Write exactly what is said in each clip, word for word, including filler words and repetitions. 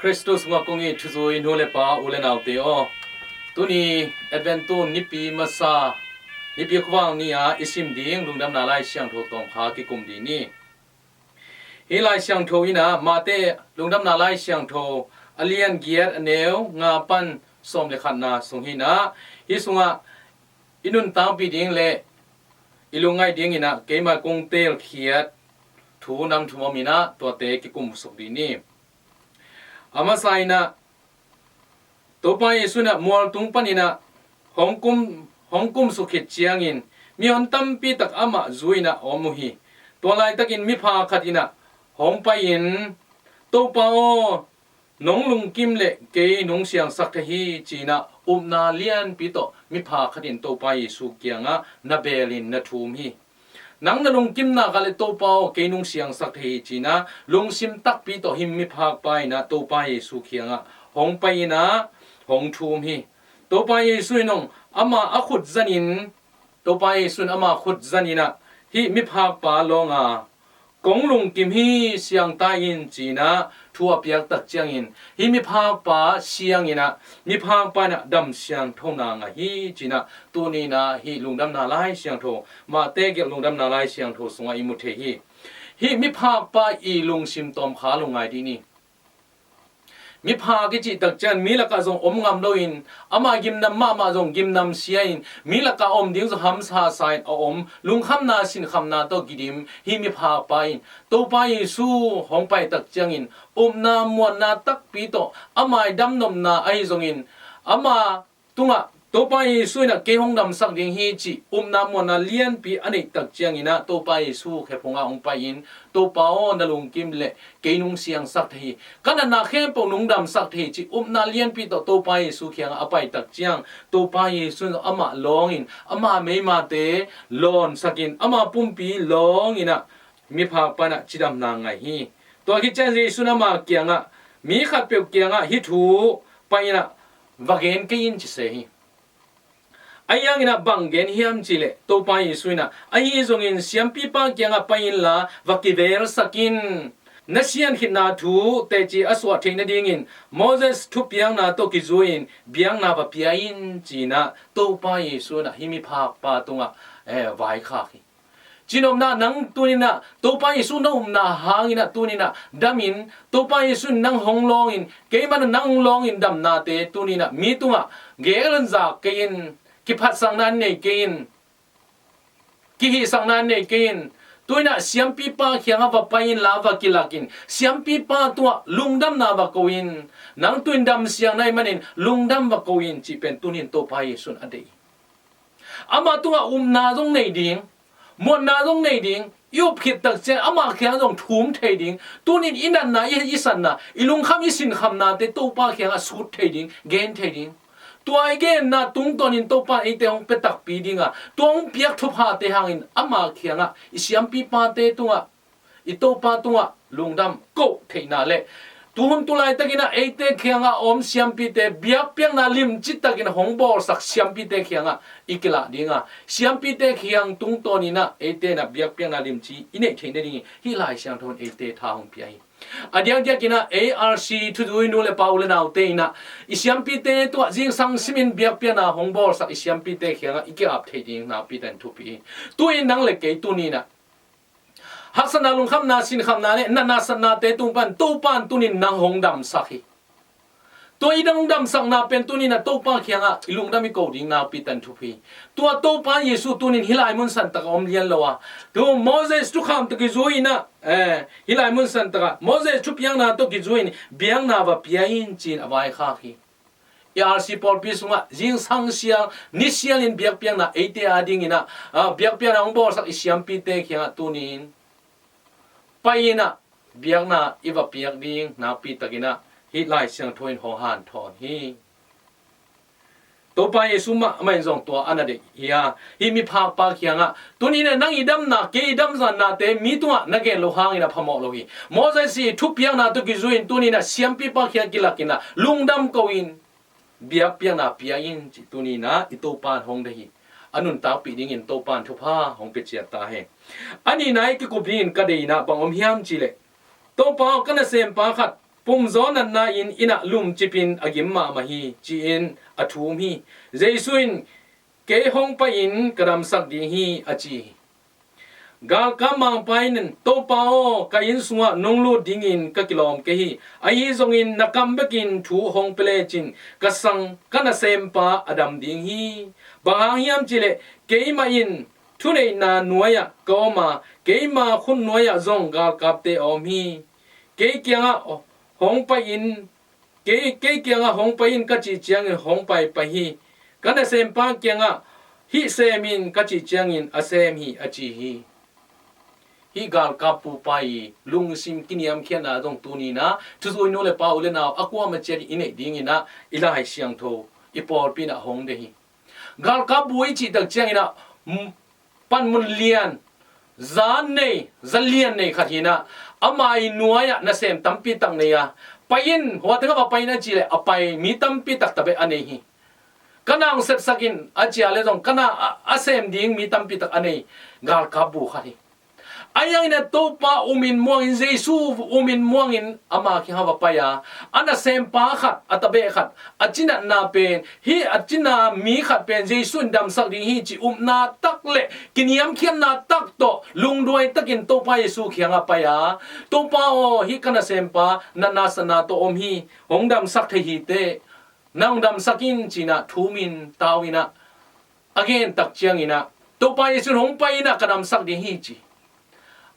Khristu sungah kong it thuzui nu le pa, u le naute aw, tuni Advent tun nipi masa, nipi khuavak ni-a i sim ding Lungdamna Lai Siangtho tawmkha kikum ding ni. Hih Lai Siangtho in ah Mate Lungdamna Lai Siangtho a lian giat, a neu nga pan sawm le khatna sung hi-in ah, hih sungah i nuntakpih ding le i lungngaih dingin ah keimah kong teelkhiat thu nam thum om in ah, tuate kikum suk ding ni. A masa in ah, Topa Jesu in ah mualtung panin ah hong kum, hong kumsuk khit ciangin mihon tampi tak amah zui-in ah a om uh hi. Tua laitakin miphak khat in ah hong pai-in, "Topa aw, nong lungkim leh kei nong siangsak thei hi," ci-in ah upna lianpi tawh miphak khat in Topa Jesu kiangah na belin na thum hi. "Nang na lungkim nak leh Topa aw, kei nong siangsak thei hi," ci-in ah lungsim takpi tawh hih miphakpa in ah Topa Jesu kiangah hong pai-in ah hong thum hi. Topa Jesu in zong ama a khut zanin, Topa Jesu in ama khut zanin ah hih miphakpa lawng a, "Kong lungkim hi, siang ta in," ci-in ah thu a piak tak ciangin hih miphakpa siang in ah, miphakpa in ah dam siangthona ngah hi, ci-in ah tuni in ah hih Lungdamna Lai Siangtho, Mate gelh Lungdamna Lai Siangtho sungah i mu thei hi. Hih miphakpa i lungsim tawmkha lungngai ding ni. Miphak i cih tak ciang mi lakah zong om ngam loin, ama gimnam mahmah zong gimnam sia-in, mi lakah om ding zong hamsa sa-in a om, lungkhamna sinkhamna tawh kidim hih miphakpa in Topa Jesu hong pai tak ciangin upna muanna takpi tawh ama i damnopna ahi zongin, ama tungah Topa Jesu in ah kei hong damsak ding hi cih upna muanna lianpi a neih tak ciangin ah Topa Jesu khephungah hong pai-in, "Topa aw, na lungkim leh kei nong siangsak thei hi. Ka natna khempeuh nong damsak thei hi," cih upna lianpi tawh Topa Jesu kiangah a pai tak ciang, Topa Jesu in amah lawngin, ama meimate lawnsakin, ama pumpi lawngin ah miphakpa in ah cidamna ngah hi. Tua khit ciang Jesu in ama kiangah, "Mi khatpeuh kiangah hih thu pai-in ah va gen kei in," ci se hi. Ahi hangin ah bang gen hiam cih leh, Topa Jesu in ah, "Ahi zongin siampipa kiangah pai inla va kivelsak in. Na sian khitna thu teci a suah theih nadingin Moses thupiakna tawh kizui-in biakna va pia in," ci-in ah Topa Jesu in ah hih miphakpa tungah, eh, vaikhak hi. Cinopna, nang tuni-in ah Topa Jesu na upna hangin ah tuni-in ah damin, Topa Jesu in nang hong lawngin, keimah in nang hong lawngin damnate tuni-in ah mi tungah gelzak kei in, kiphatsakna nei kei in, kihihsakna nei kei in. Tu-in ah siampipa kiangah va pai inla va kilakin, siampipa tungah lungdamna va ko in. Nang tu-in damsiang na hih manin lungdam va ko in, cih pen tuni-in Topa Jesu in a deih hi. Ama tungah upna zong nei ding, muanna zong nei ding, i up khit tak ciang ama kiang zong thum thei ding. Tuni-in i natna, i, i satna, i lungkham, i sinkhamnate Topa kiangah sut thei ding, gen thei ding. Tua i genna tungtawnin Topa in eite hong pia takpi ding a, tua hong piak thuphate hangin ama kiangah, i siampipate tungah, i Topa tungah lungdam koh theihna le tu hun tu laitakin ah eite kiangah a om siampite, biakpiakna limci takin hong bawlsak siampite kiangah i kilah ding a, siampite kiang tungtawnin ah eite in ah biakpiakna limci i neih theih nadingin hih Lai Siangtho in eite tha hong pia hi. A diakdiakin ah A R C thuzui nu le pa, u le naute in ah i siampite tungah zingsang simin biakpiakna hong bawlsak i siampite kiangah i ki-ap theih ding nakpi takin thupi hi. Tu-in nang le kei tuni-in ah haksatna, lungkhamna, sinkhamna le natna satnate tung pan Topa in tuni-in nang hong damsak hi. Tua i nang damsakna pen tuni-in ah Topa kiangah i lungdam i ko ding nakpi takin thupi hi. Tua Topa Jesu tuni-in hih lai mun santak ah om lian lo a, tu Moses thukham tawh kizui-in ah, eh, hih lai mun santak ah Moses thupiakna tawh kizui-in biakna va pia in, ci-in a vaikhak hi. A R C pawlpi sungah zingsang sial, ni sialin biakpiakna eite adingin ah, ah, biakpiakna hong bawlsak i siampite kiangah tuni-in pai-in ah biakna i va piak ding nakpi takin ah hih Lai Siangtho in hong hanthawn hi. Topa Jesu mahmah in zong tua a na deih hi a, hih miphakpa kiangah, tuni-in ah nang i damna, kei i damsaknate mi tungah na gen loh hangin a phamawh lo hi. Moses i thupiakna tawh kizui-in tuni-in ah siampipa kiang kilakin ah lungdam ko in, biakpiakna pia in, ci tuni-in ah i Topa in hong deih hi. A nuntakpih dingin Topa in thupha hong pia ciat ta hen. A nihna i kikup dingin ka deihna bang om hiam cih leh, Topa aw, ka nasempa khat pumzaw natna in inn ah lumcipin a gim mahmah hi, ci-in a thum hi. Jesu in, "Kei hong pai-in ka damsak ding hi," a ci hi. Galkap mangpa in, "Topa aw, ka inn sungah nong lut dingin ka kilawm kei hi. Ahi zongin na kam bekin thu hong pia lecin ka sang, ka nasempa a dam ding hi. Bang hang hiam cihleh keimah in thuneihna nuai-ah ka om a, keima khut nuai-ah zong galkapte a om hi. Kei kiangah hong pai in, kei, kei kiangah hong pai in ka cih ciangin hong paipai hi. Ka nasempa kiangah hih sem in ka cih ciangin a sem hi," a ci hi. Hih galkap pupa i lungsim kiniamkhiatna zong tuni-in ah thuzui nu le pa, u le nau, a kuamah ciat i neih dingin ah i Lai Siangtho, i pawlpi-in ah hong deih hi. Galkap bu i cih tak ciangin ah, mm, panmun lian, za nei, za lian nei khat hi-in ah, ama i nuai-ah nasem tampi tak nei a, "Pai in, hua tengah va pai in," a cih leh a pai mi tampi tak tabeh a nei hi. "Ka na hong sepsak in," a cih leh zong ka na a, a sem ding mi tampi tak a nei galkap bu khat hi. Ahi zongin ah Topa umin muangin, Jesu umin muangin ama kiangah va pai a, a nasempa khat, a tabeh khat, a cinatna pen, hih a cina mi khat pen Jesu in damsak ding hi cih upna tak le kiniamkhiatna tak tawh lungduai takin Topa Jesu kiangah pai a, "Topa aw, hih ka nasempa natna satna tawh om hi, hong damsak thei hi teh, nang damsak in," ci-in ah thumin, tau-in ah, a gen tak ciangin ah, "Topa Jesu in hong pai in ah ka damsak ding hi," ci.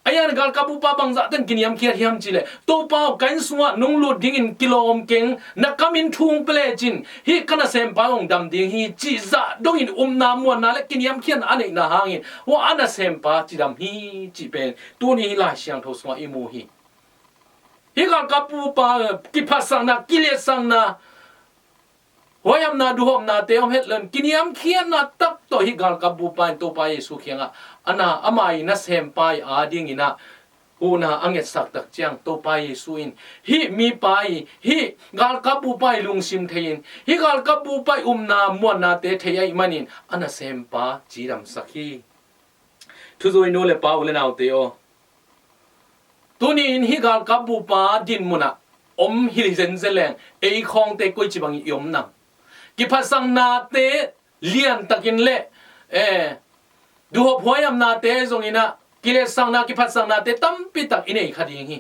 Ahi zongin galkap bupa bangzah teng kiniamkhiat hiam cihleh, "Topa aw, ka inn sungah nong lut dingin kilawm keng, na kam in thu hong pia lecin hih ka nasempa hong dam ding hi," cih zah dongin upna muanna le kiniamkhiatna a neihna hangin hua a nasempa cidam hi cih pen tuni hih Lai Siangtho sungah i mu hi. Hih galkap bupa kiphatsakna, kiliatsakna, huaihamna, duhhopnate om het loin kiniamkhiatna tak tawh hih galkap bupa in Topa Jesu kiangah a na, ama i nasempa i adingin ah huhna a ngetsak tak ciang, Topa Jesu in hih mipa i, hih galkap bupa i lungsim thei-in, hih galkap bupa i upna muannate thei ahih manin a nasempa cidamsak hi. Thuzui nu le pa, u le naute aw, tuni-in hih galkap bupa dinmun ah om hi zenzen leng, ei khawngte koici bangin i om nam? Kiphatsaknate liantakin le, eh, duhhop huaihamnate zongin ah, kiliatsakna, kiphatsaknate tampi tak i nei kha ding hi.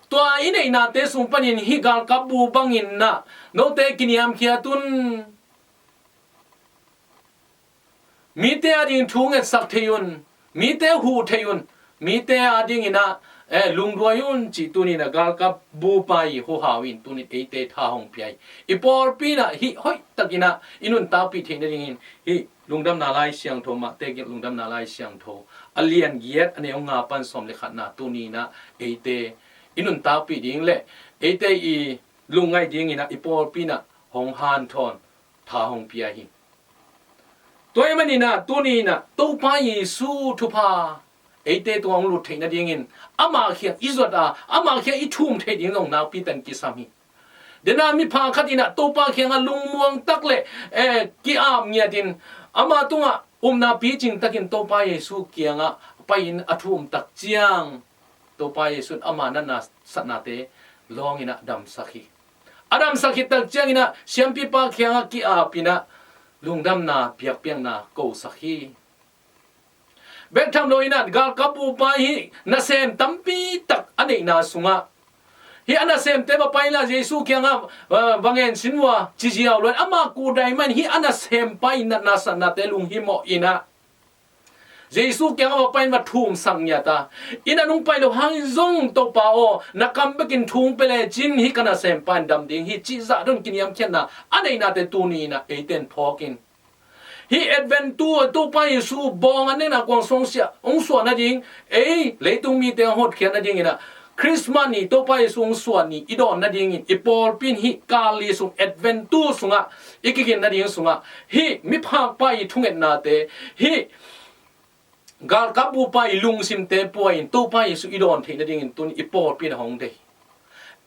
Tua i neihnate sung panin hih galkap bu bangin ah note kiniamkhiat un, mite ading thu ngetsak thei un, mite huh thei un, mite adingin ah, eh, lungduai un cih tuni-in ah galkap bupa i huhau in tuni-in eite tha hong pia hi. I pawlpi-in ah hih hoihtakin ah i nuntakpih theih nadingin hih Lungdamna Lai Siangtho, Mate gelh Lungdamna Lai Siangtho, a lian giat, a neu nga pan sawm le khatna tuni-in ah eite i nuntakpih ding le eite i lungngaih dingin ah i pawlpi-in ah hong hanthawn, tha hong pia hi. Tua ahih manin ah tuni-in ah Topa Jesu thupha eite tungah hong lut theih nadingin amah kiang i zuat a, amah kiang i thum theih ding zong nakpi takin kisam hi. Dena mipha khat in ah Topa kiangah lungmuang tak le, eh, ki-ap ngiatin ama tungah upna picing takin Topa Jesu kiangah pai-in a thum tak ciang Topa Jesu in ama natna satnate lawngin ah damsak hi. A damsak khit tak ciangin ah siampipa kiangah ki-apin ah lungdamna biakpiakna kosak hi. Bek tham loin ah galkap bupa hih nasem tampi tak a neihna sungah, hih a nasemte va pai inla Jesu kiangah, ah, va ngen sin uh a, ci ziau loin ama kudai mah in hih a nasempa i natna satnate lunghimawh in ah Jesu kiangah va pai-in va thumsak ngiat a, inn ah nong pai loh hangin zong Topa aw, na kam bekin thu hong pia lecin hih ka nasempa in dam ding hi, cih zah dong kiniamkhiatna a neihnate tuni-in ah eite in phawk in, hih Advent tu, Topa Jesu bawng an neihna kuang sung siah hong suah nading, ei leitung mite hong hotkhiat nadingin ah Christmas ni, Topa Jesu hong suah ni i dawn nadingin i pawlpi in hih kal li sung, Advent tu sungah i kigen nading sungah hih miphakpa i thungetnate, hih galkap bupa i lungsimte pua-in Topa Jesu i dawn theih nadingin tun i pawlpi in ah hong deih.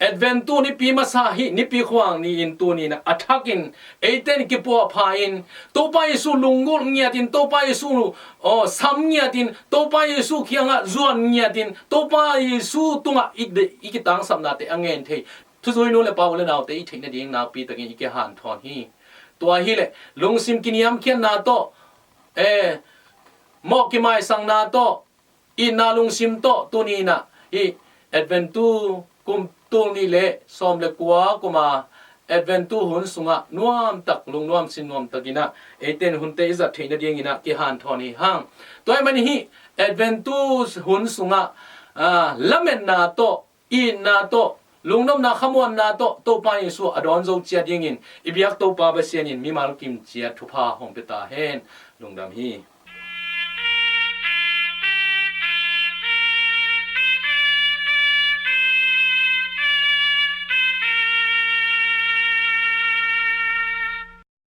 Advent tu nipi masa hih nipi khuang ni-in tuni-in a thakin eite in kipuahpha in Topa Jesu lunggulh ngiatin, Topa Jesu aw sam ngiatin, Topa Jesu kiangah zuan ngiatin, Topa Jesu tungah i, i kitangsapnate a ngen thei thuzui nu le pa, u le naute i theih nading nakpi takin i kihanthawn hi. Tua hileh lungsim kiniamkhiatna tawh, e, mawh kimaisangna tawh, itna lungsim tawh tuni-in ah hih Advent tu kum tul nih le sawm le kua kuma Advent tu hun sungah nuamtak, lungnuam sinnuam takin ah eite in hunte i zat theih nadingin ah kihanthawn hi hang. Tua ahih manin hih Advent tu hun sungah, ah, lametna tawh, itna tawh, lungnopna khamuanna tawh Topa Jesu a dawn zo ciat dingin i biak Topa Pasian in mimal kimciat thupha hong pia ta hen. Lungdam hi.